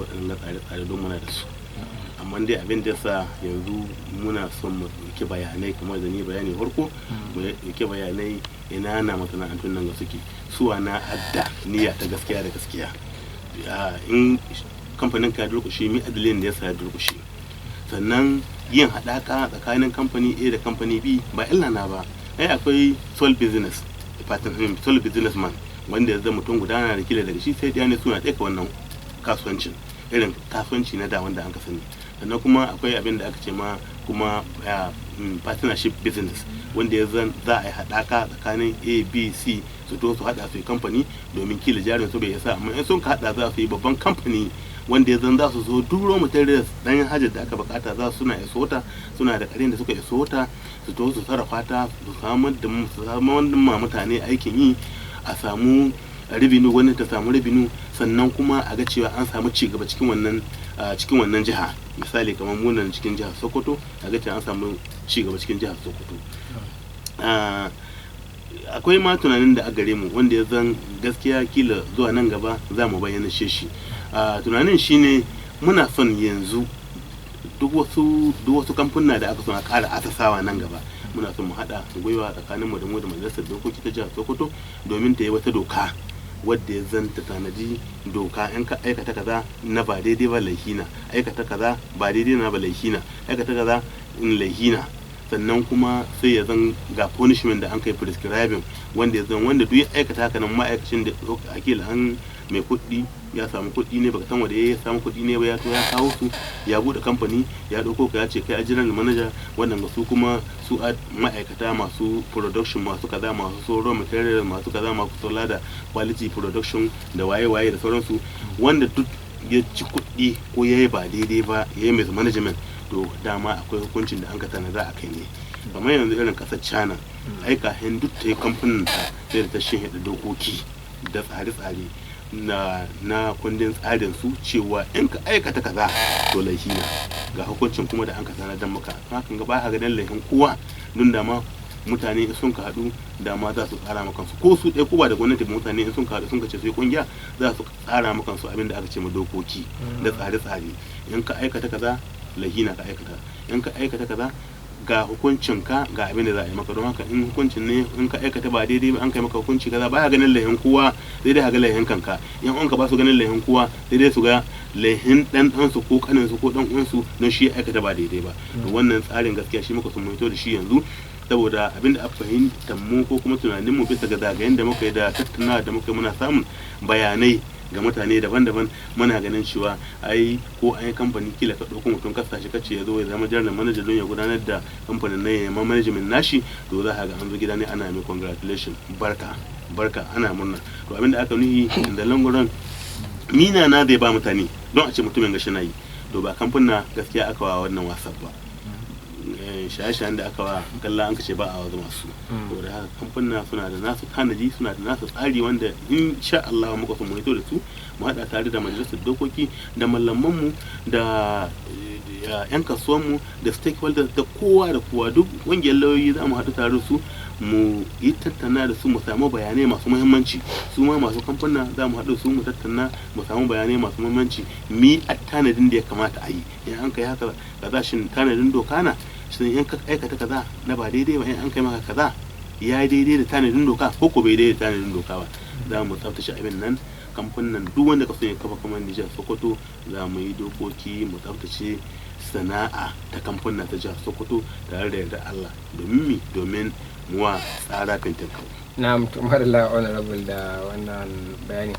waɗannan tsare-tsare don muna da su. Amma dai abin da sa yanzu muna son mu ɗauki bayanai, kamar da ni bayani farko, mu ɗauki bayanai ina na masana'antun nan ga suke, suwa na adda niyya ta gaskiya da gaskiya. In kamfanin ka durƙushe, mi adalin da ya sa ya durƙushe? Sannan yin haɗaka tsakanin kamfani A da kamfani B ba illa na ba. Ai akwai sole business sole businessman, wanda ya zama mutum guda na da kila daga shi sai ɗaya ne, suna ɗaya wannan kasuwancin, irin kasuwanci na da wanda an ka sani. Sannan kuma akwai abin da aka ce ma kuma partnership business, wanda ya zan za a yi haɗaka tsakanin A, B, C, su to su haɗa su yi kamfani, domin kila jarin su bai isa, amma in sun ka haɗa za su yi babban kamfani wanda ya zan za su zo duk raw materials, ɗanyen hajar da aka bukata, za su suna iso ta, suna da ƙarin da suka iso ta, su to su sarrafa ta, su samar da ma mutane aikin yi, a samu revenue, gwamnati ta samu revenue. Sannan kuma a ga cewa an samu ci gaba cikin wannan jiha. Misali, kamar munan cikin jihar Sokoto, a ga cewa an samu ci gaba cikin jihar Sokoto. Akwai ma tunanin da a gare mu wanda ya zan gaskiya kila zuwa nan gaba za mu bayyana shi. Tunanin shine muna son yanzu duk wasu kamfuna da aka son a ƙara asasawa nan gaba, muna son mu haɗa gwiwa tsakanin mu da mu da Majalisar Dokoki ta Jihar Sokoto domin ta yi wata doka wadda ya zanta tanadi doka: in ka aikata kaza na ba daidai ba, laihina; aikata kaza ba daidai na ba, laihina; aikata kaza in laihina. Sannan kuma sai ya zan ga punishment da an kai prescribing, wanda ya zan wanda duk ya aikata haka nan, ma'aikacin da akila an mai kuɗi ya samu kuɗi ne, baka san wanda ya samu kuɗi ne ba, ya to ya kawo su, ya bude kamfani, ya ɗauko ka, ya ce kai a general manager, wannan ga su kuma su a ma'aikata masu production, masu kaza, masu so raw material, masu kaza, masu kula da quality production da waye waye da sauransu, wanda duk ya ci kuɗi ko ya yi ba daidai ba, ya yi mismanagement, to dama akwai hukuncin da an ka tanada a kai ne. Kamar yanzu irin ƙasar China, ai kafin duk ta yi kamfanin ta, sai da ta shinhiɗa dokoki da tsare-tsare na kundin tsarin su cewa in ka aikata kaza to laifi na, ga hukuncin kuma da an ka tanadar maka. Hakan ga ba ka ganin laifin kowa, don da ma mutane in sun ka haɗu da ma za su tsara maka su, ko su ɗaya ko ba da gwamnati ba, mutane in sun ka haɗu sun ka ce su yi ƙungiya, za su tsara maka su abin da aka ce ma dokoki da tsare-tsare: in ka aikata kaza, laifi na ka aikata; in ka aikata kaza, ga hukuncin ka, ga abin da za a yi maka. Don haka in hukuncin ne, in ka aikata ba daidai ba, an kai maka hukunci kaza, ba ganin laifin kowa, sai dai ga laifin kanka. In an ka ba su ganin laifin kowa, sai dai su ga laifin dan dan su ko kanin su ko dan uwan su, don shi ya aikata ba daidai ba. To wannan tsarin gaskiya shi muka sun fito da shi yanzu, saboda abin da aka fahimta mu ko kuma tunanin mu bisa ga zagayen da muka yi da tattaunawa da muka yi, muna samun bayanai ga mutane daban-daban, muna ganin cewa ai ko an yi kamfani, kila ka ɗauko mutum ka shi, kace ya zo ya zama general manager don ya gudanar da kamfanin nan, ya ma management nashi, to za ka ga an zo gida ne ana mai congratulation, barka barka, ana murna. To abin da aka nuhi in the long run, mina na zai ba mutane don a ce mutumin gashi na yi. To ba kamfuna gaskiya aka wa wannan wasan ba, shaye-shayen da aka wa kalla an kace ba a wasu masu. To da haka kamfuna suna da nasu tanadi, suna da nasu tsari, wanda in sha Allah muka son mu hito da su, mu haɗa tare da majalisar dokoki da mallamanmu da yan kasuwanmu da stakeholders da kowa da kowa, duk ƙungiyar lauyoyi, za mu haɗu tare da su, mu yi tattauna da su, mu samu bayanai masu muhimmanci. Su ma masu kamfuna za mu haɗu su, mu tattauna, mu samu bayanai masu muhimmanci, mi a tanadin da ya kamata a yi in an kai haka kaza. Shin tanadin doka na shin in ka aikata kaza na ba daidai ba, in an kai maka kaza, ya yi daidai da tanadin doka ko ko bai daidai da tanadin doka ba? Za mu tsaftace abin nan. Kamfanin duk wanda ka son ya kafa kamar Nijar Sokoto, za mu yi dokoki mu tsaftace sana'a ta kamfuna ta jihar Sokoto tare da yarda Allah. Domin mi? Domin muwa tsara fintin kau. Na'am, to madalla, Honorable, da wannan bayani.